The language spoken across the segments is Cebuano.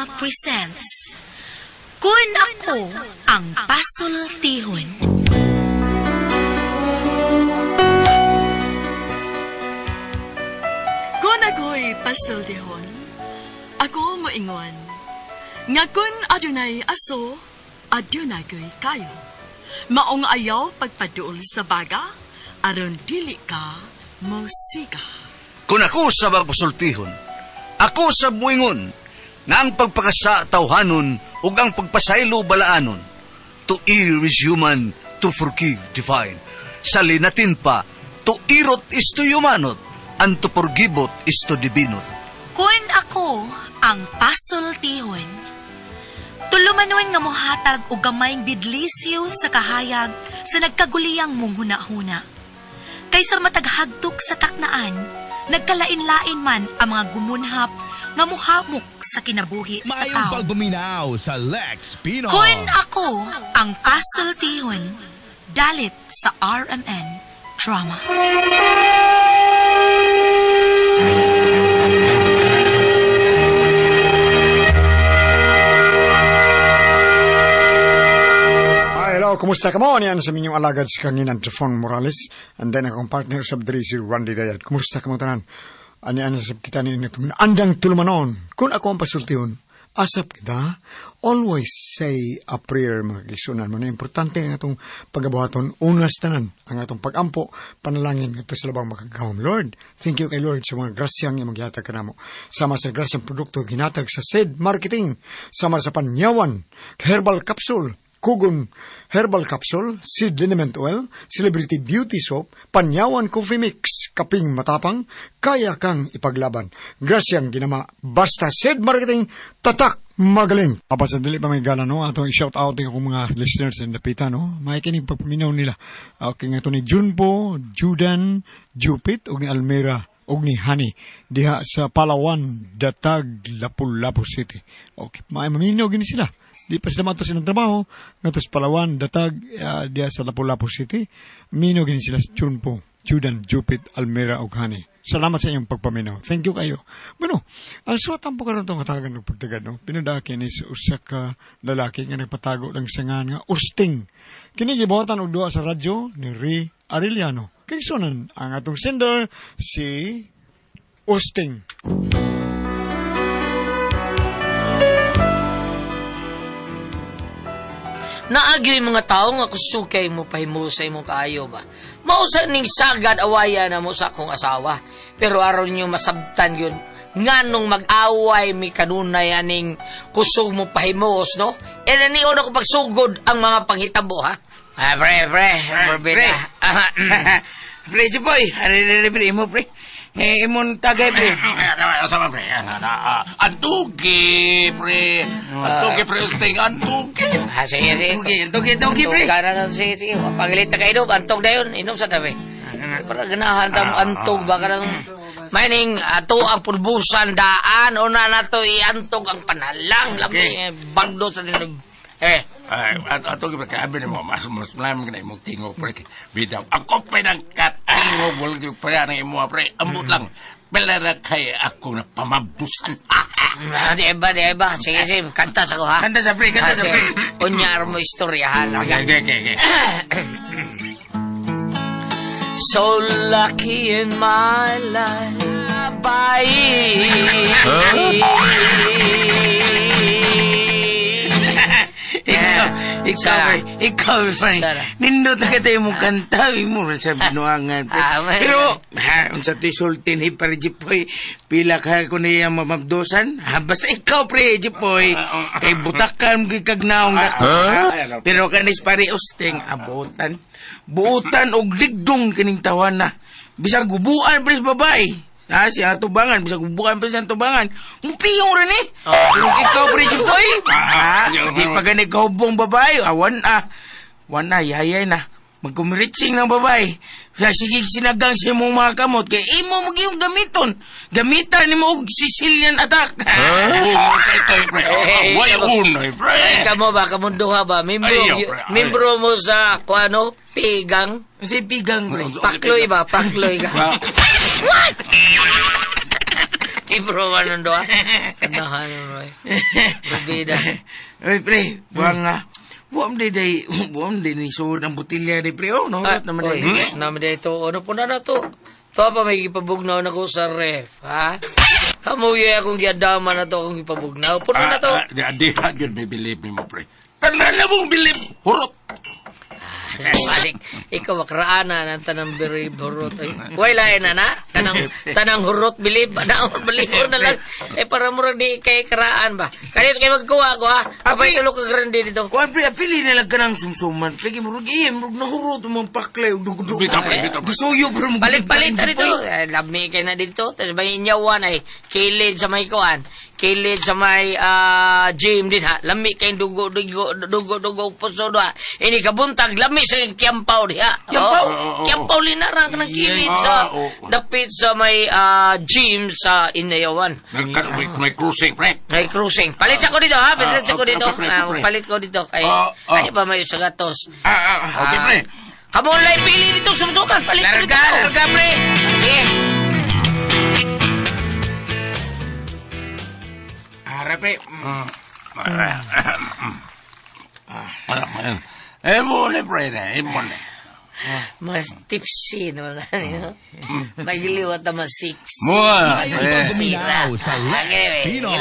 Drama presents Kun Ako Ang Pasultihon. Kung ako'y pasultihon, ako moingon, nga kun adunay aso, adunay ko'y kayo. Maong ayaw pagpaduol sa baga, aron dili ka mosiga. Kung ako sa pasultihon, ako sa buingon, nga ang pagpakasa tawhanon ug ang pagpasaylo balaanon. To err is human, to forgive divine. Sa linatin pa, to irot is to humanot, and to forgivot is to divinot. Kun ako ang pasultihon. Tulumanon nga mohatag og gamayng bidlisyo sa kahayag sa nagkaguliyang mong hunahuna. Kaysa mataghagtok sa taknaan, nagkalain-lain man ang mga gumunhap nga muhamok sa kinabuhi sa Maayong tao. pagpaminaw sa Lex Pino. Kun ako ang pasultihon, dalit sa RMN Drama. Hi, hello, kumusta ka mo? Niyan sa minyong alagad si Kanginan Trifon Morales and then akong partner sa diri si Randy Dayat. Kumusta ka mo tanan? Ani ani sab kita ni itong andang tulumanon. Kung ako ang pasultihon, asap kita, always say a prayer mga kisunan mo na importante ang atong pagabuhaton unas tanan ang atong pagampo panalangin ngadto sa labang makagagahom. Lord, thank you kay Lord sa mga grasyang imong gihatag kanamo. Sama sa grasyang produkto ginatag sa SED Marketing, sama sa Panyawan, Herbal Capsule, Kugon Herbal Capsule, Seed Liniment Oil, Celebrity Beauty Soap, Panyawan Coffee Mix, Kaping Matapang, Kaya Kang Ipaglaban. Grasyang ginama, basta Seed Marketing, tatak magaling. Papa, sa dili pa may gala, no? Atong i-shout out din akong mga listeners in Dapitan, no? Makikinig pagpaminaw nila. Okay, nga ito ni Junpo, Judan, Jupit, o ni Almira, og ni Hani diha sa Palawan, Datag, Lapu-Lapu City. Okay, maminaw gini sila. Di pa sila mato silang trabaho ngadto sa Palawan, Datag, diha sa Lapu-Lapu City. Minaw gini sila sa Chunpo, Judan, Jupit, Almira ug Hani. Salamat sa inyong pagpaminaw. Thank you kayo. Bueno, ang suwatan po karon tong katagan og pagtagad, no? Pinadaki ni sa usa ka lalaki nga nagpatago lang sa ngan nga Usting. Kini gibuhatan og duha sa radyo ni Ray Arellano. Kaysonan ang atong sender si Usting. Naagyo'y mga tao nga kusukay mo pahimusay mo kaayo ba. Mausa ning sagad awaya na mo sa akong asawa. Pero aron nyo masabtan yun, nganong mag-away mi kanunay aning kusog mo pahimuos, no? E nanion ako pagsugod ang mga panghitabo, ha? Ah, pre, pre, pre, Pre. Pre, Jipoy. Ano pre, imo, pre. Eh, imong tagay, pre. Sama pre. Antugi pre. Antugi pre usting antugi. Ah, sige, sige. Antugi, antugi, antugi, pre. Antog ka na, sige, sige. Pagilit na ka inom, antog na yun. Inom sa tabi. Para ganahan tam antog ba ka nang... Maning ato ang pulbusan daan o na nato iantog ang panalang lami Okay. eh, bagdo sa tinog. Eh, Ay, antugi pre kabi nimo mas mas lam kana imong tingog pre. Bidaw. Ako pa nang katingog wala gyud pre ang imo pre. Ambot lang. Pela kay ako na pamabdusan. di ba, di ba. Sige, sige, kanta sa ko ha. Kanta sa pre, kanta Ah, sa sige. pre. Unyar mo istorya ha. Okay, Larga. okay, okay. So lucky in my life. Bye. Ikaw, ikaw, Sara. pre. Ikaw, pre. Sara. Nindot na kita imong kanta, imo rin sa binuangan, pre. Ah, may- Pero, ha, unsa to'y sulti ni pare Jipoy, pila ka ko niya mamabdosan? Ha, basta ikaw, pre, Jipoy. Kay butakan, gikagnaong na. Ah, Pero kanis pare usting, abutan. Buutan og ligdong kining tawana. Bisag gubuan pre sa babae. Ha, si atubangan, bisag gubuan pre sa atubangan. Mupiyong rin eh. Pero ikaw pre Jipoy. Ha, di pa gani kahubong babae. Ah, wan ah. Wan ah, yayay na. Magkumiritsing ng babae. Sa sige sinagang sa imong mga kamot kay imo mo giyong gamiton. Gamitan nimo og Sicilian attack. Oh, sa ito pre. Eh, Way eh, unoy pre. Ay, kamo ba, kamunduha ba? Membro, Ayaw, pre, ayaw. membro mo sa, kuano, pigang? Sa pigang pre. Pakloy ba? Pakloy ka. Ah. Libro man nun doa. Kanahan nun eh. Rubida. Oy, pre, buang nga. Buang di day, buang di ni suod ang botilya di pre. Oh, no, naman Oy, di. naman di ito. Ano po na na to? To pa may ipabugnaw na ko sa ref, ha? Kamuya akong giadama na to akong ipabugnaw. Puno na to. Di, di, di, may bilib mo, pre. Tanan na mong bilib. Hurot. Balik, ikaw akraana ng tanang bilib hurot. Ay, way lain na na. Tanang, tanang hurot bilib. Tanang bilib na lang. Eh, para murag di kay karaan ba? Kanito kay magkuha ko, ha? Abay, tulo ka grande dito. Kuan pre, apili na lang ka ng sumsuman. Pre, kay murag iya, murag nahurot ang mga paklay. Dugdug. Bitaw, pre, bitaw. Gisuyo, pre. Balik-balik ta dito. Eh, lami kay na dito. Tapos may inyawan ay kilid sa may kuan. Kilid sa may gym din ha. Lami kay dugo dugo dugo dugo puso do ha. Ini kabuntag lami sa kiyampaw diha. Kiyampaw? Oh, kiyampaw linarang ng kilid Ah, sa oo. dapit sa may gym sa Inayawan. May cruising, pre. May cruising. Palit sa ko dito ha. Palit sa ko Okay, dito. okay, pre, Ah, pre. palit ko dito. Kay Ah, ah. ano ba may sa gatos? Okay, pre. Kamo lang pili dito sumsuman. Palit ko dito. Larga, larga, pre. Sige. Ara, pre. Eh, mo ni, pre. Eh, mo ni. Mas tipsy naman na. Magiliwat na mas six. Mo, Maayo pre. pag guminaw sa Lex Pino.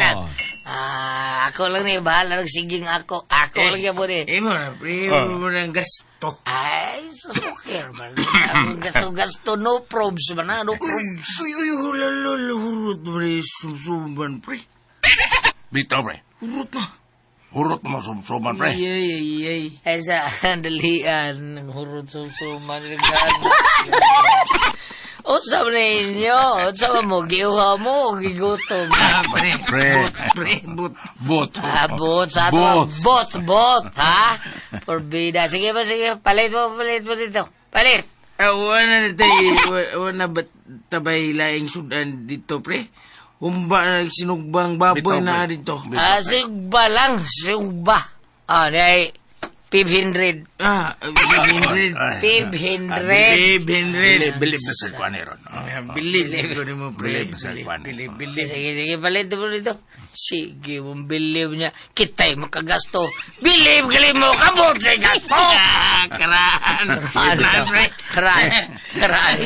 Ah, ako lang ni bahala ng siging ako. Ako lang yan mo ni. Eh, mo na, pre. Mo na ang gasto. Ay, susuker man. Ang gasto-gasto, no probs man ha, no probs. Uy, uy, hulala, hurot, pre. Sumsuman, pre. Bitaw, pre. Hurot na. Hurot mo sumsuman, pre. Ay, ay, ay, ay. Ay, sa dalian, ng hurot sumsuman. Unsa man ninyo? Unsa man mo? Giuha mo o gigutom? Ah, pre. Pre. But, pre, but. Bot. Ah, bot sa ato. Bot. Bot, bot, ha? Porbida. Sige ba, sige. Palit mo dito. Palit. Ah, wala na tayo, wala ba tabay laing sudan dito, pre? Humba na sinugbang baboy Bitaw, na pre. dito. Ah, sugba lang, sugba. Ah, di ay 500. Ah, 500. 500. 500. Bilib, bilib na sa kuwan ron. Ah, Bilib. Bilib mo, pre. Bilib sa kuwan. Bilib, bilib. Sige, sige, palit mo dito. Sige, mong bilib niya. Kita'y makagasto. Bilib, bilib mo, kabot sa gasto. Ah, karaan. Ano? Karaan, pre. Karaan. Karaan.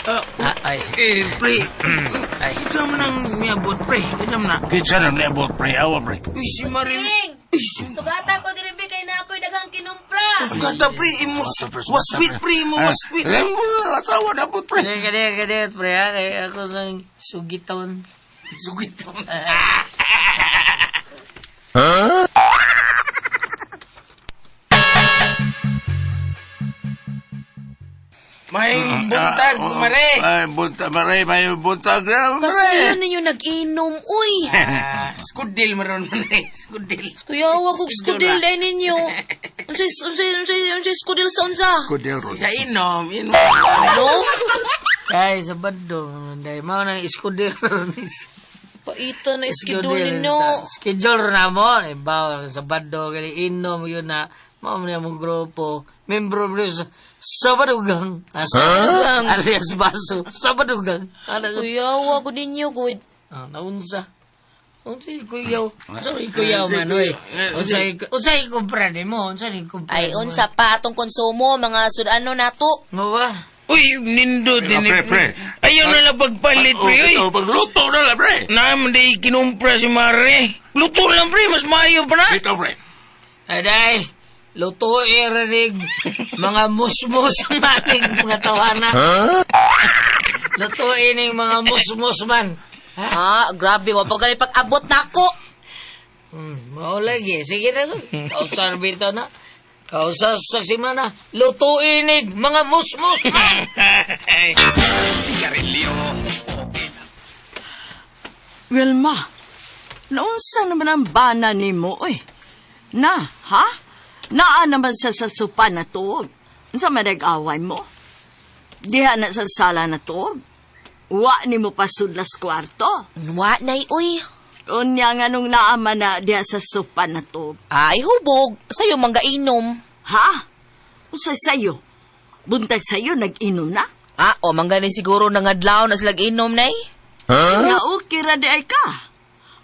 Ah, Ah, ay. eh, pre. Ay. Kinsa man ang miabot, pre? Kinsa man na? Kinsa na niabot, pre. Awa, pre. Uy, si Marin. Uy, si Sugata ko diri bi kay na ako'y daghang kinumpra. Sugata, pre. Imo, waswit, pre. Imo, waswit. Eh, mo, asawa na po, pre. Kade, kade, kade, pre, ha? Kay ako sa sugiton. Sugit. May buntag, mare. Ay, buntag, mare. May buntag na, pre. Kasayo ninyo nag-inom, uy. Ah, skudil maron mare, skudil. Kuya, wag kog skudil dahil ninyo. Unsay unsay unsay unsay skudil sa unsa? Kudil, ron. Sa inom, inom. No? Ay, sa Bandung. Dahil mao nang iskudil. Paita na iskidol ninyo. Schedule na mo. Eh, bawal sa Bandung. Kaya inom yun na. Mao man yung grupo. Membro mo sa Sabadugang. Sabadugang? Alias Baso. Sabadugang. Ano? Kuya, wag ko ninyo good. Ah, naunsa. Unsa kuyaw? Unsa kuyaw man oy? Unsa unsa ikumpra nimo? Unsa ni kumpra? Ay, unsa pa atong konsumo mga sudano nato. Mo ba? Uy, nindo din. Pre, pre. Ayaw na lang pagpalit, pre. Uy. Oh, pagluto na lang, pre. Naman di kinumpra si Mare. Luto lang, pre. Mas maayo pa na. Bitaw, pre. Aday, lutuin rinig mga musmus ang ating mga tawana. Lutuin yung mga musmus man. Ah, grabe wa pa gani pag-abot nako. Mao lagi. Sige na. Kausa bitaw na. Kausa sa simana. Lutuin nig mga musmus man. Wilma, naunsa naman ang bana ni mo, oy? Na, ha? Naa naman sa sopa na tuog. Unsa man nag-away mo? Diha na sa sala na tuog. Wa ni mo pasudlas kwarto. Wa nay uy. Unya nga nung naama na diha sa sopa na tuog. Ay hubog, sayo manggainom. Ha? Unsa sayo? Buntag sayo nag-inom na? Ah, o man gani siguro nangadlaw na silag inom, nay. Nga okay ra di ay ka.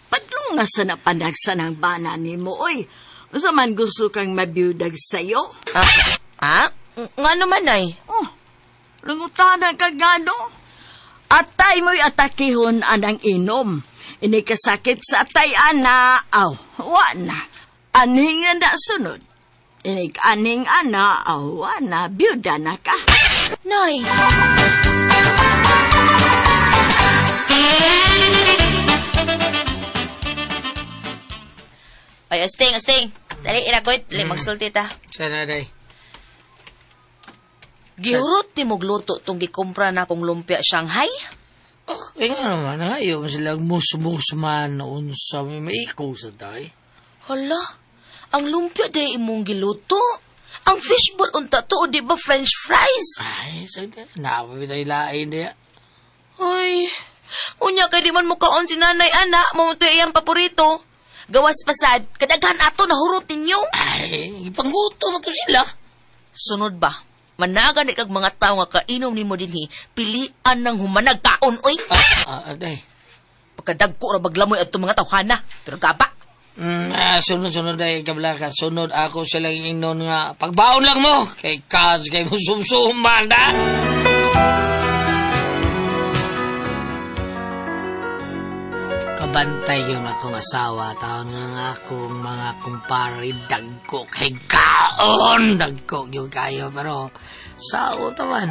Padlong na sa napanagsa ng bana ni mo, oy. Unsa man gusto kang mabiyudag sa'yo? Ah, ah? Nga naman, nay. Oh, langutanan ka gano. Atay mo'y atakihon anang inom. Ini kasakit sa atay, ana. Aw, wa na. Aning nga na sunod. Ini aning ana, aw, wa na. Biyuda na ka. Nay. Ay, asting, asting. Dali, iragoy. Dali, magsulti ta. Sana day. Gihurot ni mong luto tong gikumpra na kong lumpia Shanghai. Oh, kaya nga naman, ayaw mo sila musmus man unsa may maikaw sa day. Hala, ang lumpia day imong giluto. Ang fishball unta to, o di ba french fries? Ay, sagda, naapay tayo lain diya. Ay, unya kay di man mukaon si nanay ana, mao to iyang paborito. Gawas pasad, kadaghan ato nahurot ninyo. Ay, ipangguto na to sila. Sunod ba? Managa ni kag mga tao nga kainom nimo dinhi, pilian ng humanag kaon oy. Ah, aday. Pagkadagko ra baglamoy adto mga tawhana, pero gaba. Sunod, sunod ay kabla ka. Sunod ako sila ingnon nga, pagbaon lang mo! Kay Kaz, kay mo sumsuman, da! Kabantay yung akong asawa, taon nga nga akong mga kumpare, dagko kay kaon! Dagko yung kayo, pero sao taman.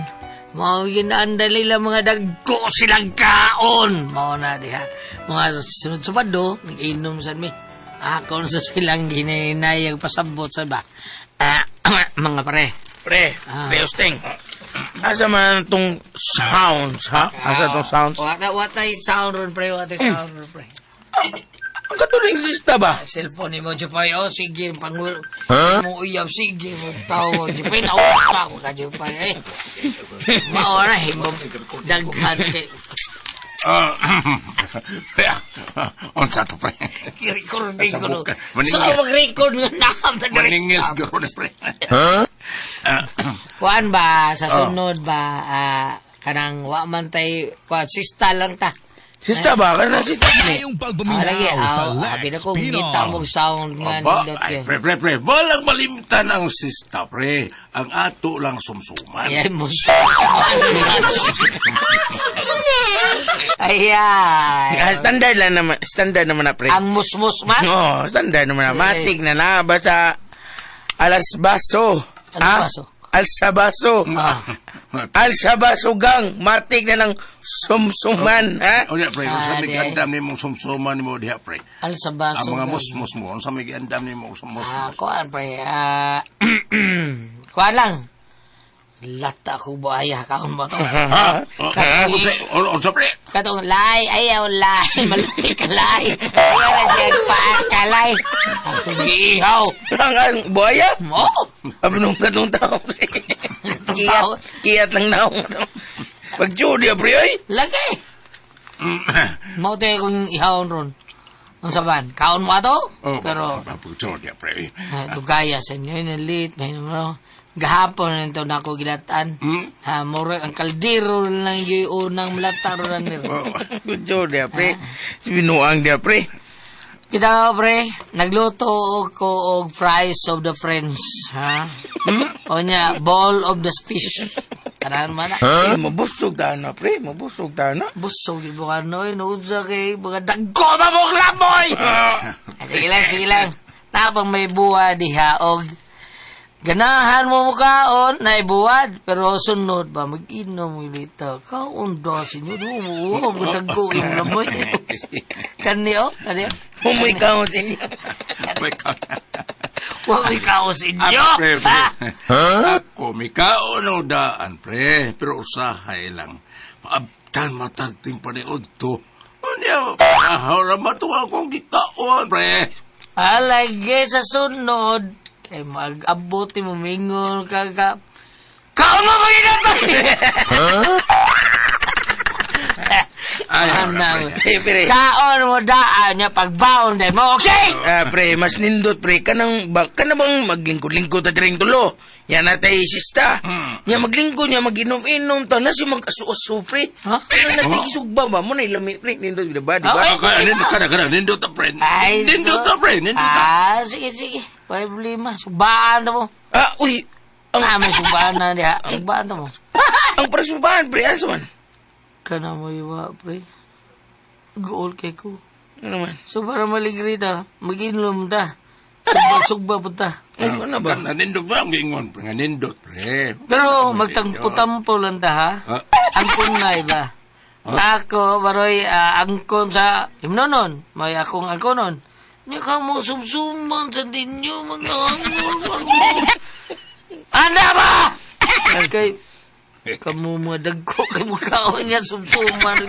Mao ginaandali lang mga dagko silang kaon! Mao na diha. Mga sunod Sabado, nag-inom sa mi. Ako na sa silang ginahinayag pasabot sa ba. Ah, mga pare. Pre, pre, Usting. Asa man tong sounds, ha? Asa tong sounds? Wata, wata sound ron, pre. Wata sound ron, pre. Ang katuling sista ba? Cellphone ni mo, Jupay. Oh, sige, pangulo. Huh? Mo uyab, sige, mo tawag. Jupay, nausa mo ka, Jupay. Eh, maora, himom. Daghan kay... Ah, pre, unsa to, pre? Recording ko. No. Maningil. Sa mag-record nga nakam sa Maningil siguro ni pre. Kuan ba, sa sunod ba, kanang wa man tay, kuan, sista lang ta. Sista ba? Kana sista ni. Ngayong Ah, lagi, pagpaminaw sa abi Lex na ko, ngita Pinoy. mong sound nga Aba, nindot ay, kayo. pre, pre, pre, walang malimtan ang sista, pre. Ang ato lang sumsuman. Ayan mo, suman. Ayan. Ah, standard lang naman, standard naman na, pre. Ang musmus man. Oo, standard naman na. Matik na na. Basta alas baso. Alas Ah, baso? Alsabaso. Ah. Alsabaso gang. Matik na ng sumsuman, ha? O niya, pre, kung sa Ah, may di. giandam ni mong sumsuman ni mo diha, pre. Al sa baso. Ang mga gang. musmus mo, unsa may giandam ni mong musmus? Ah, kuan pre. Ah, kuan lang. Lata ko buaya kaon ba to? Ha? Unsa unsa, pre? Katong lay, ayaw lay, maluhi ka lay. Ayaw na diyag paa ka lay. Akong giihaw. Ang buhaya? Mo? Abi nung katong tao, pre. Kiyat, Tao. kiyat lang na akong Pag Julia, pre, ay. Lagi. Mo tayo kung ihawon ron. Unsa man, kaon mo ato? Oh, Pero pagtulog niya, pre. Ah, dugaya sa inyo, inalit, may mo. Gahapon nito na ako gilatan. Hmm? Ha, mura, ang kaldero lang yung unang malata ron nila. Oh. Good job, dia, pre. Si Binuang, dia, pre. Kita pre, nagluto ko og fries of the French, ha? O niya, ball of the fish. Kanan man na. Eh, mabusog ta na, pre. Mabusog ta na. Busog yung buka noy, noodsa kay mga dagko ba mong lamoy! Ah, sige lang, sige lang. Napang may buwa diha og ganahan mo mukaon na ibuwad pero sunod ba mag-inom ulita kaon daw sinyo do mo dagko yung lamoy kani oh kani oh Humoy ka sa inyo. May ka- wa may kaon sa inyo Ah, pre, pre. Ah! Ako, may kaon o daan, pre. Pero usahay lang. Maabtan matagting paniod to. Unya, ahora matuwa akong gikaon, pre. Alagay sa sunod kay mag-abot mo mingon ka ka kaon mo maginato. Ay, Anang. Eh, pre. Kaon mo daan niya pagbaon day mo, okay? Ah, pre, mas nindot pre kanang ba kana bang maglingkod-lingkod ta diring tulo. Yan natay sista. Nya maglingkod nya maginom-inom ta na si mag-asu-asu pre. Ha? Kanang natay gisugba ba mo na ilami pre nindot ba di ba? Okay. Okay, nindot ka na, ka na, nindot ta, pre. Ay, Nindot ta, pre, nindot ta. Ah, sige, sige. Wala problema. Subaan ta mo. Ah, uy, ang Ah, may subaan na diha. Subaan ta mo. ang prasubaan pre asa man? Kana mo iwa, pre. Gool kay ko. Ano man? So para maligri ta, maginom ta. Sugba, sugba po ta. Ano na ba? Kana, nindot ba ang giingon, pre? Nga nindot, pre. Pero magtampo-tampo lang ta, ha? Ah. Angkon na iba. Ako, baroy, angkon sa himnonon. May akong angkonon. Nya ka mo sumsuman sa ninyo, mga angkon. Anda ba? Kay, kamu mga dagko, kay mukhaon niya sumsuman.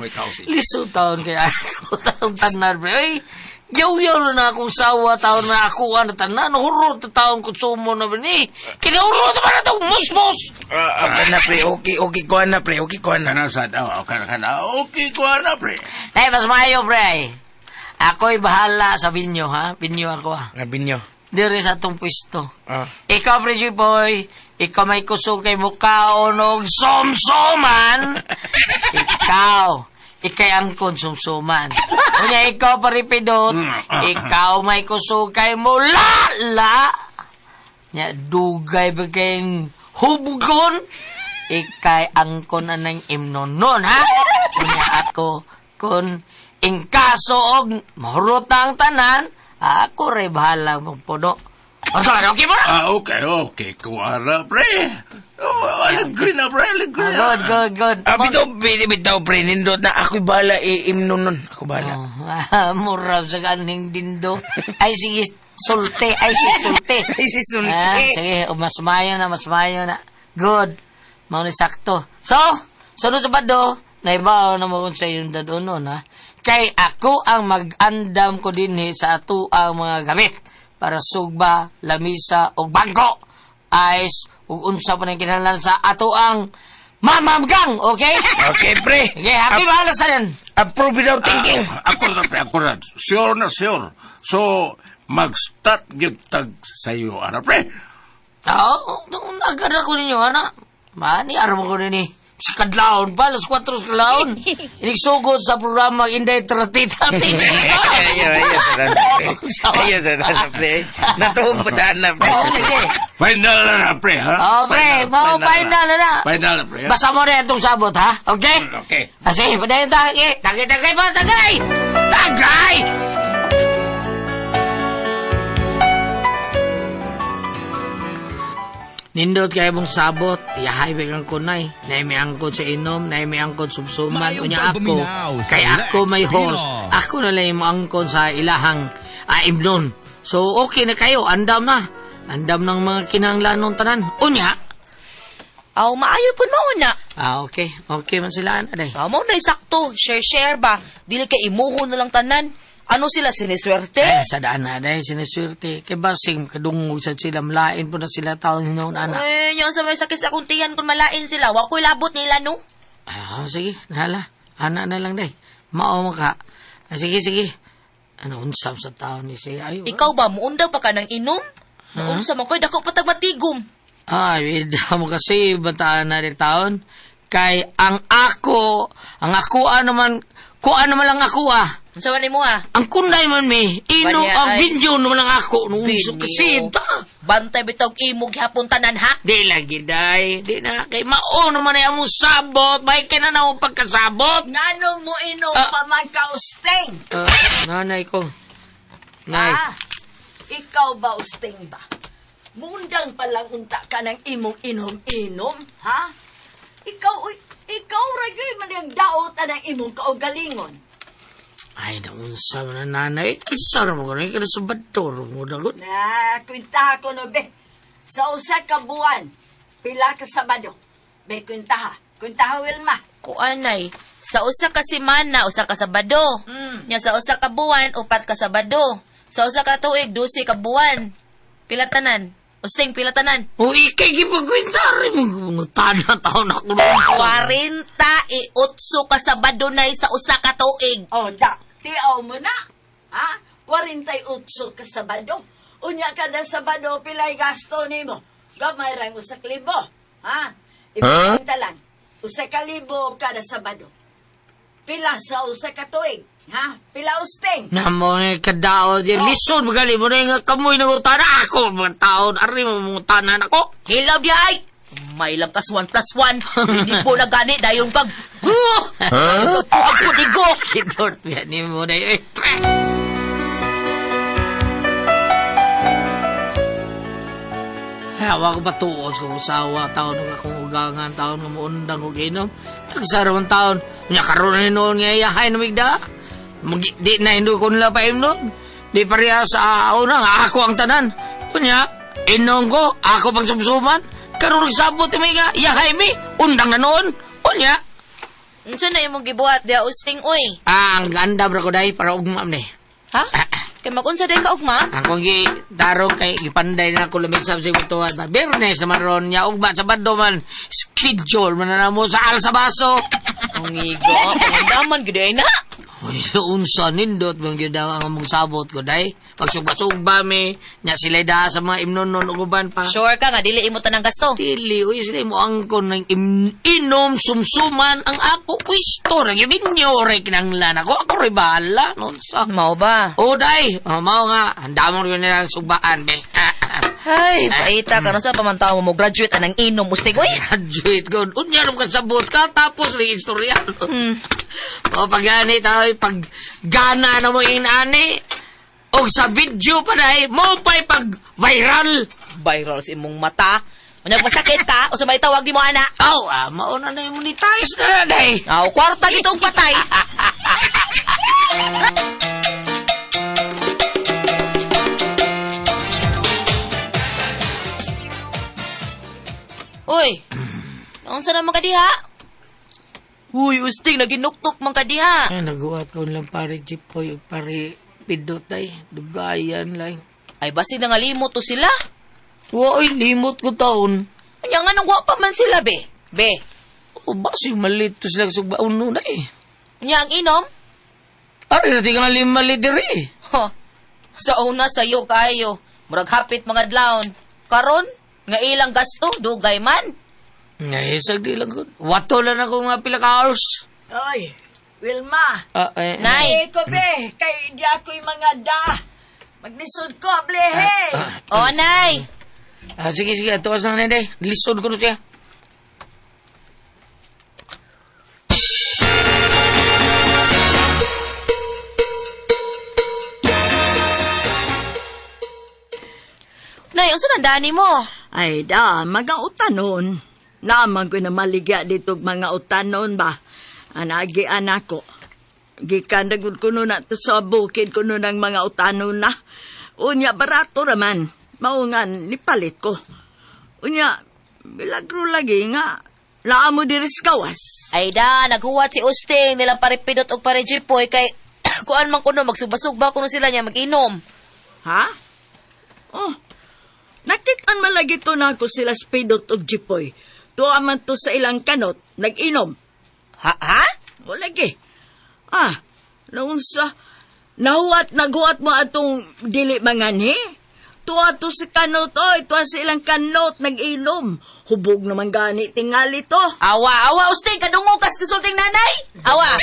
May kausi. Liso taon kay ako taon tanan pre. Ay, yaw-yaw na akong sawa taon na ako ang tanan. Huro ta taon konsumo na ba ni? Kinahuro ta ba na itong musmos? Ah, ah, kana pre, okay, okay ko na pre, okay ko na. Kana sa daw, kana kana. Okay ko na, pre. Eh, mas maayo pre. Ako'y bahala sa binyo ha. Binyo ako ha. Nga binyo. Dire sa atong pwesto. Ah. Ikaw, pre Boy, ikaw may kusog kay mukhaon og somsoman. Ikaw, ikay angkon sumsuman. Unya, ikaw paripidot, ikaw may kusog kay mulala. Nya, dugay ba kayong hubgon? Ikay angkon anang imnonon, ha? Unya ako, kun ingkaso og mahurot na ang tanan, ako ray bahala mong puno. Ang sabi, okay mo na? Ah, okay, okay ko na, pre. Oh, aligri na, pre, aligri Ah, na. good, good, good. Ah, bitaw, bitaw, bitaw, pre, nindot na ako'y bahala iimnon nun. Ako bahala. Oh, murab sa kaning dindo. Ay, sige, sulte. Ay, si sulte. Ay, si sulte. Ah, sige, oh, mas mayo na, mas mayo na. Good. Mao ni sakto. So, sunod sa bado, naibaw na mo kung sa iyong dadonon, ha? Kay ako ang mag-andam ko dinhi sa ato ang mga gamit para sugba, lamisa, o bangko. Ayos, ug unsa pa nang kinahanglan sa ato ang mamamgang, okay? Okay, pre. Okay, happy bahala sa yan. Approve without thinking. Ah, ako sa pre, ako sa. Sure na sure. So, mag-start gyud tag sayo, ana, pre. Oo, agad ako ninyo, ana. Mani, aram ko nini. Sa kadlaon pa, alas 4 sa kadlaon. Inigsugod sa programa Inday Tratita. Ayaw, ayaw, saran, pre. Ayaw, saran, pre. Natuhog pa daan na, pre. Oo, sige. Final na na, pre, ha? Oo, pre. Mao, final na na. Final na, pre. ha? Basta mo na itong sabot, ha? Okay? Okay. Ah, sige, padayon ta. Okay. Tagay, tagay pa, tagay! Tagay! Nindot kay mong sabot, yahay ba kang kunay, naimi angkon sa inom, naimi angkon sumsuman, Maayong unya ako, pagpaminaw sa kay ako Lex may host, Pino. ako na lang yung angkon sa ilahang imnon. So okay na kayo, andam na. Andam ng mga kinahanglanon tanan. Unya, Aw, maayo kun mauna. ah okay, okay man sila ana day. Tama na sakto. Share share ba? Dili kay imuho na lang tanan. Ano sila siniswerte? Ay, sa daan na dahil siniswerte. Kay basing kadungog sa sila, malain po na sila taon hinoon, ana. Eh, nya sa may sakit sa akong tiyan kung malain sila. Wa ko'y labot nila no. Ah, sige, nahala. Ana na lang day. Mao man ka. Ah, sige, sige. Ano, unsam sa taon ni siya. Ay, Ikaw ba muundaw pa ka ng inom? Unsa man ko'y dako patag matigom. Ay, ida mo kasi, bataan na rin taon. Kay ang ako, ang ako ano man, kuan naman lang ako ah. Unsa man nimo ha? Ang kunday man mi, ino Banya, ang ay. binyo naman ang ako. Nung Binyo. kasi, ta. Bantay bitaw imo gihapon tanan ha. Di lagi day, di na kay mao naman ay among sabot, may kina na akong pagkasabot. Nganong mo inom Ah. pa man ka, Usting? Nanay ko. Nay, Ah, ikaw ba, Usting ba? Mundang palang unta ka ng imong inom-inom, ha? Ikaw, uy, ikaw ra gyud man ang daot ang imong kaugalingon. ay naunsa man na nanay. Isa ra mo ko kada sa badtor mo dagot. Na, kwenta ko no, be. Sa usa ka buwan, pila ka Sabado. Be, kwenta ha. Kwenta ha, Wilma. Kuanay, sa usa ka semana usa ka Sabado. Nya sa usa ka buwan upat ka Sabado. Sa usa ka tuig 12 ka buwan. Pila tanan? Usting pila tanan? O ikay gipagkwintar mo mangutana taon ako noon. 48 ka Sabado nay sa usa ka tuig. Oh, da. Tiaw mo na. Ha? 48 ka Sabado. Unya kada Sabado, pilay gasto nimo. Gamay rang usak libo. Ha? Ipinta lang. Usa ka libo kada Sabado. Pila sa usa ka tuig. Ha? Pila usting. Namo ni kadao di lisod magali mo na nga kamoy nangutana ako mga taon ari mo mangutana nako. Hilaw di ay. May lang kas 1 plus 1. Hindi po na gani dayon kag. Huh? Ako digo. Kidort biya ni mo na eh. Hawa ko patuos kung usawa, taon nga akong ugangan, taon nga muundang ko ginom. Tagsara man taon, nya karon na noon nga iyahay na migda. Di na hindi ko nila pa imnon. Di pareha sa una nga ako ang tanan. Kunya, inom ko, ako pang sumsuman. Karon nagsabot mi nga, iyahay mi, undang na noon. Kunya, Unsa na imong gibuhat diha usting oy? ah, ang ganda bro ko dai para ugma ni. Ha? Kay magunsa din ka ugma? Ang kong gi tarong kay gipanday na ako lamig sa butuan ba. Biyernes naman ron niya ugma sa bado man schedule man na mo sa Alsabaso. Ang igo, pangandaman gid ay na. Uy, unsa nindot bang gyud daw ang among sabot ko dai. Pagsugba-sugba mi nya sila da sa mga imnonon ug uban pa. Sure ka nga dili imo tanang gasto. Dili, uy, sila mo angkon ng inom, sumsuman, ang ako, pwisto, ra gyud ninyo, ray kinanglan ako, ako ray bahala, no, sa. Mao ba? O, day, oh, mao nga, handa mo rin nila ang sugbaan, be. Ay, paita karon sa pamantaw mo graduate anang inom usting oy. Graduate ko. Unya rin kasabot ka, tapos rin istorya. O, pag gani tayo, pag gana na mo inani, o sa video pa dahil, mo pa'y pag viral. Viral sa imong mata. Unyag masakit ka o sa may tawag di mo ana. Aw, ah, mauna na yung monetize na na day. Aw, kwarta gitong patay. Uy, naunsa naman ka diha? Uy, usting, naginuktok man ka diha. Ay, naguhat ko lang pare Jipoy, ug pare Pidot ay, dugayan lang. Ay, basi nangalimot to sila. Wa, oy, limot ko taon. Unya nga nang wa pa man sila, be. Be, O, basi malito sila sugbaon nun ay. unya ang inom? Ari, natin ka na lima diri. Ho, sa una sayo kayo. Murag hapit mga dlaon. Karon, nga ilang gasto, dugay man. Ngay, sagdi lang ko. Wato lang ako mga pila ka hours. Oy, Wilma. Ah, eh, Nay. Eh, ko be, kay di ako'y mga da. Maglisod ko, blehe. O, nay. Ah, sige, sige. Tuwas lang nanday. Lisod ko na siya. Nay, unsa nang dani mo? Ay da, mga utanon. Naman ko na maligya dito mga utanon ba. Anagi anak ko. Gikan na gud kuno na to sa bukid kuno ng mga utanon na. Unya barato raman. Mao nga nipalit ko. Unya milagro lagi nga naa mo diri sa gawas. Ay da, naghuwat si Usting nilang paripidot og parijipoy kay kuan man kuno magsugba-sugba kuno sila niya mag-inom. Ha? Oh, nakitaan malagi to na ako sila Spidot og Jipoy. Tuwa man to sa ilang kanot, nag-inom. Ha? Ha? O lagi. Ah, naunsa, nahuwat, naghuwat mo atong dili manganhi? Tuwa to sa kanot, oy, tuwa sa ilang kanot, nag-inom. Hubog naman gani tingali to. Awa, awa Usting, kadungog kas kasulting nanay. Awa.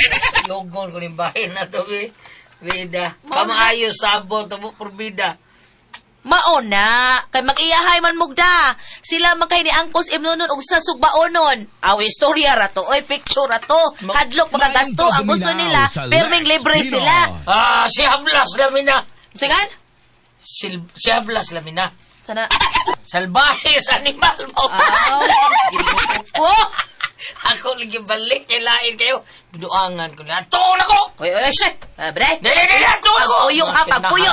Yogol ko ni bahay na to, be. Bida. Kamaayo sabot, tabo por bida. Mao na, kay mag-iyahay man mugda. Sila man kay ni Angkos imnonon og sa sugbaonon. Aw istorya ra to, oy picture ra to. Hadlok makagasto ang gusto nila, perming libre sila. Ah, si Hablas lamina. Singan? Si Hablas lamina. Sana. Salbahe sa animal mo. Aw, ko. Ako lagi balik kay lain kayo. Binuangan ko na. Tuon ako! Oy, oy, shit. Ah, bre. Dili, dili, atuon ako! Pagpuyo ha, pagpuyo.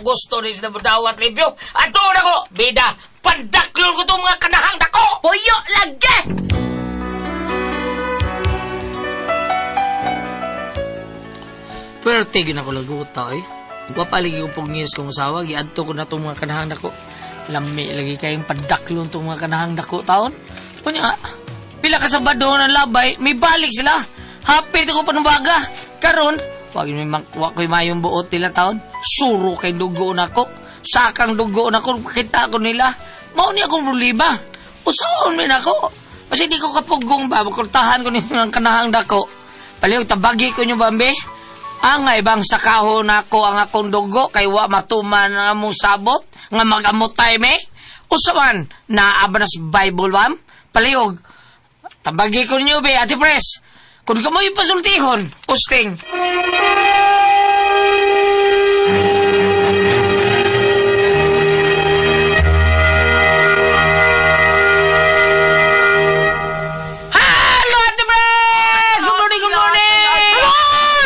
Gusto rin sila dawat review. Atuon ako! Bida, pandaklon ko itong mga kanahang dako! Puyo lagi! Pwerte gina ko laguta eh. Wapaligi ko pong news kong asawa, giadto ko na itong mga kanahang dako. Lami lagi kayong padaklon tong mga kanahang dako taon. Kunya, pila ka Sabado ng labay, may balik sila. Hapit ako panubaga. Karon, wag may wa ko'y mayong buot nila taon. Suro kay dugo nako. Sakang dugo nako, kita ko nila. Mao ni akong problema. Usaon man ako. Kasi di ko kapugong ba, makurtahan ko ni ang kanahang dako. Palihog tabagi ko nyo bambe. Angay bang sakahon nako ang akong dugo kay wa matuman ang among sabot nga magamotay me? Usawan naa ba na sa Bible bam? Palihog tabagi ko ninyo be, Ate Pres. Kung kamoy pasultihon, usting. Hello, Ate Pres! Good morning, good morning! Hello!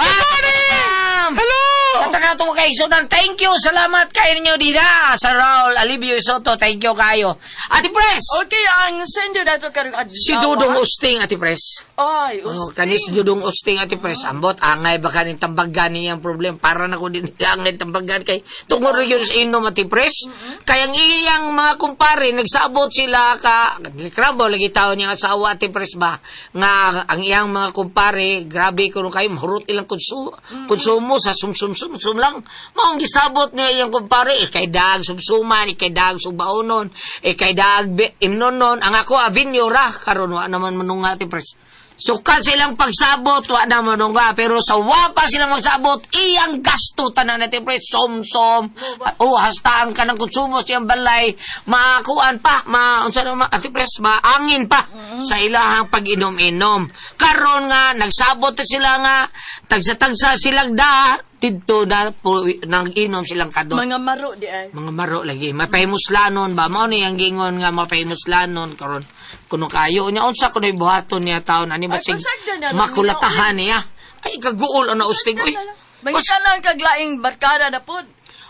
Good morning! Hello! Sa tanan itong kaisunan, thank you! Salamat kayo ninyo dida sa Raul Alibio Soto. Thank you kayo. Ate Pres! Okay, ang sender nato karong adlaw. Si Dudong Usting, Ate Pres. Ay, Oh, Usting. kanis Dudong Usting, Ate Pres. Ambot, angay baka ning tambagan niyang problem. Para na ko din angay tambagan kay tungod rin yun sa inom, Ate Pres. Kaya ang iyang mga kumpare, nagsabot sila ka, krabo, lagi tao niyang asawa, Ate Pres ba, nga ang iyang mga kumpare, grabe ko kayo, mahurot ilang konsumo sa sum-sum-sum-sum lang. Maong gisabot niya iyang kumpare, ikay daag sumsuman, ikay daag subaonon, ikay daag imnonon. Ang ako, avenue ra, karon wa naman manunga, Ate Pres. Sukat silang pagsabot, wa na manunga. Pero sa wa pa silang magsabot, iyang gasto tanan natin, pre, som-som. O, hastaan ka ng konsumo siyang balay, maakuan pa, unsa na, ate pres, maangin pa sa ilahang pag-inom-inom. Karon nga, nagsabot na sila nga, tagsa-tagsa silang da, didto na po, nang inom silang kadot. Mga maro di ay. Mga maro lagi. Mapahimuslanon ba? Mao ni ang gingon nga mapahimuslanon karon. Kuno kayo nya unsa kuno buhaton niya taon ani Ay, basig pasagdan na lang makulatahan niya. Ay kaguol ana usting oy. Mangita lang kaglaing barkada na pod.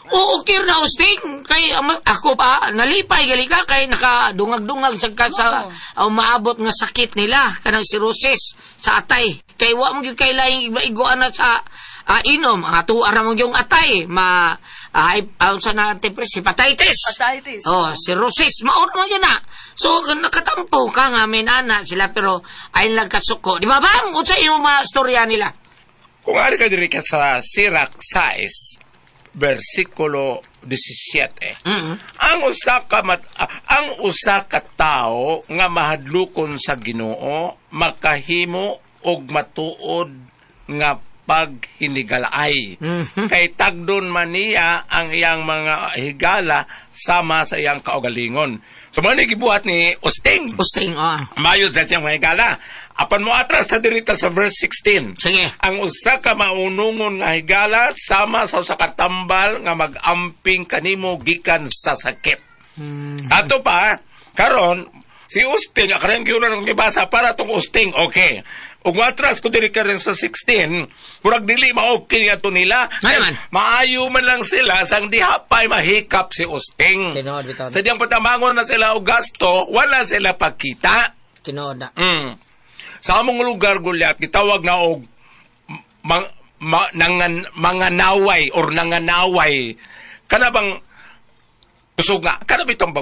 Oo, okay na usting. Kay ako pa nalipay gali ka kay nakadungag-dungag sa ka sa maabot nga sakit nila kanang cirrhosis sa atay. Kay wa mo gyud kay laing iguan na sa inom ang ato ara mo yung atay ma unsa na ate pres hepatitis. Hepatitis. Oh, cirrhosis mao man yun na. So nakatampo ka nga may nana sila pero ayon lang kasuko. Di ba bang unsa imong mga storya nila? Kung ari ka diri ka sa Sirach 6, versikulo 17. Ang usa ka tawo nga mahadlokon sa Ginoo makahimo og matuod nga paghinigalay. Kay tagdon man niya ang iyang mga higala sama sa iyang kaugalingon. So man gibuhat ni Usting. Usting, oh. Mayo sa siyang mga higala. Apan mo atras sa dirita sa verse 16. Sige. Ang usa ka maunungon nga higala sama sa usa ka tambal nga mag-amping kanimo gikan sa sakit. Ato pa karon si Usting akaran gyud na gibasa para tong Usting. Okay. Ug atras ko diri karon sa 16, murag dili ma-okay ato nila. Ano man? Maayo man lang sila sang diha pa'y mahikap si Usting. Tinuod bitaw. Sa diyang patamangon na sila og gasto, wala sila pagkita. Tinuod na. Sa among lugar gulyat gitawag na og mga naway or nanganaway. Kana bang kusog nga, kana bitong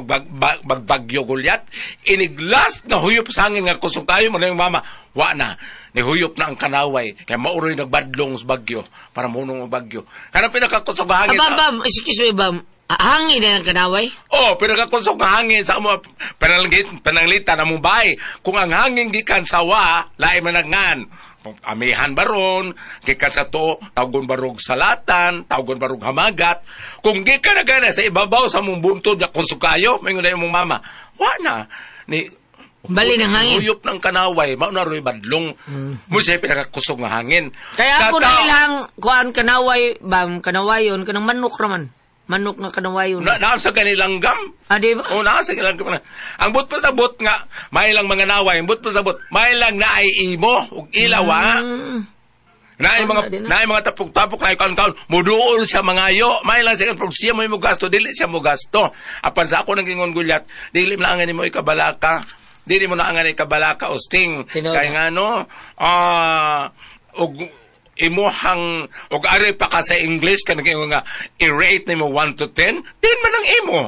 bagbagyo gulyat, iniglas na huyop sa hangin nga kusog kayo mo na yung mama, wa na, nihuyop na ang kanaway, kaya mauroy nagbadlong sa bagyo, para munong ang bagyo. Kana pinakakusog nga hangin. Bam, bam, excuse me, bam. Hangin na ng kanaway? Oh, pinakakusog nga hangin sa amo pananglitan among bahay. Kung ang hangin gikan sa wa, lain man ngan. Amihan baron, gikan sa to, tawgon barog salatan, tawgon barog hamagat. Kung gikan na gana sa ibabaw sa mong buntod, kung sukayo, may ngunay mong mama. Wa na. Ni, Bali ng hangin. Uyop ng kanaway, mao na ro'y badlong. Mo siya pinakakusog nga hangin. Kaya Sa ako na ilang kuan kanaway, bam, kanawayon, kanang manok raman. Manok nga kanawayon. Naam sa kanilang gam. Ah, di ba? O, naam sa kanilang gam. Ang but pa sa but nga, may lang mga naway, ang but pa sa but, may lang na ay imo, ug ilaw, ha? Naay mga, naay mga tapok-tapok, naay kaon-kaon, muduol siya mga yo, may lang siya, pero siya mo yung gasto, dili siya mo gasto. Apan sa ako nang gingon gulyat, dili mo na ang mo ikabalaka, dili mo na ang ikabalaka, usting. Kaya nga no, og imuhang, og ari pa ka sa English, kanang nga, i-rate nimo 1 to 10, 10 man ang imo.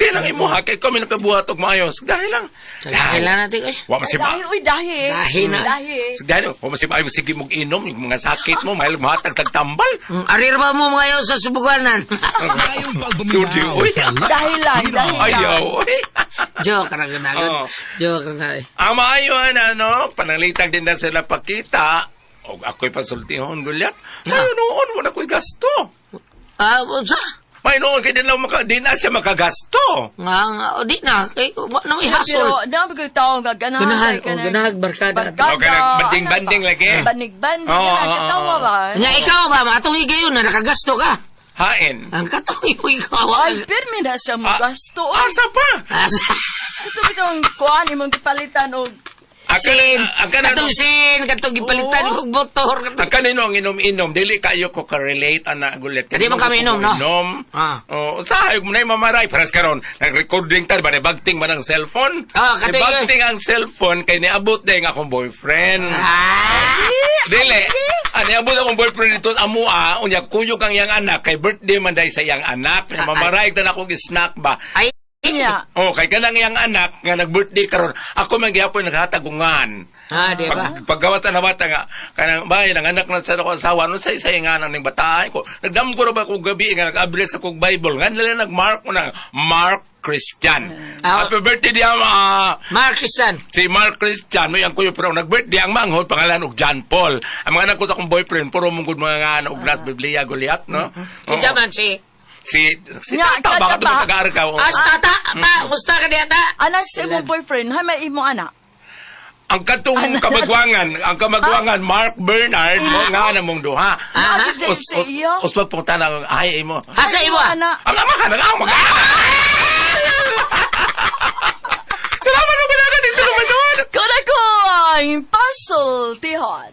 Di lang imo ha kay kami nakabuhat og maayos. Dahil lang. Dahil lang natin, oy. Wa man si ma. Dahi, uy, dahi. Dahi na. Dahi. Dahil wa man si maayo sige mong inom yung mga sakit mo, mahal mahatag tagtambal. Arir ba mo mga sa subukanan? Maayong pagpaminaw Uy. sa Lex Dahil lang, Pinoy. dahil lang. Ayaw. Oy. Joke ra ganagon. Oo. Joke ra na. eh. Ang maayo na, no, panalitag din na sila pakita. O ako'y pasultihon, gulyat. Ay, noon, wala ko'y gasto. Ah, unsa? May noon, kay di na, maka, di na siya makagasto. Nga, nga, o di na. Kay, wa na may hasol. Pero, dami ko tao nga ganahan. Ganahan, kay o, ganahan, barkada. Barkada. O, ganang banding-banding ano ba? lagi. Banding-banding. Oo, Oo, oo, katawa oo. ba? Nya ikaw ba, atong higayon na nakagasto ka. Hain. Ang katong ikaw. Ay, pirmi na siya mo gasto. Ah, asa pa? Asa? Ito bitong kuan imong gipalitan og Sin. Ang kanan, Katong sin, katong gipalitan Oo. og motor. Katong... ang kanino ang inom-inom, dili kayo ko ka-relate, ana, gulyat. Di man kami inom, no? Inom. Ah. Oh, usahay mo na yung mamaray. Paras karon, nag-recording tayo, ba, bagting man ang cellphone? Ah, katoy- Nibagting ang cellphone, kay niabot na yung akong boyfriend. Ah! Dili. Ani abot akong boyfriend dito amua, unya kuyog ang iyang anak kay birthday man dai sa iyang anak. Ah, Mamaray ta na akong snack ba. Ay, niya. Oh, kay kanang iyang anak nga nag-birthday karon, ako man gihapon naghatag-ungan. Ah, di ba? Pag, paggawas na bata nga kanang bay nang anak na sa ako asawa nun sa isa nga nang ning bataan ko. Nagdamgo ra ba ko gabi nga nag-abli sa kog Bible. Nga nila nag-mark ko na Mark Christian. Ah. Happy birthday diya ma. Mark Christian. Si Mark Christian, may ang kuyo pero nag-birthday ang manghod pangalan og John Paul. Ang mga anak ko sa akong boyfriend puro mong gud mga nga og nas Biblia Goliath, no? Kinsa Oo. man si Si si Nya, Tata kada baka ba? tagar ka. oo. Ah, si tata, ta, musta ka diya ta? Anak sa imong boyfriend, hay may imo anak. Ang katong kamagwangan, ang kamagwangan Mark Bernard mo nga na mong duha. Ah, Naagid dyan sa iyo. Usbag punta na ang ay imo. Asa imo ah? Anak. Ang amahan ang amag. Salamat mo balagan dito naman doon. Kuna ko ang pasultihon.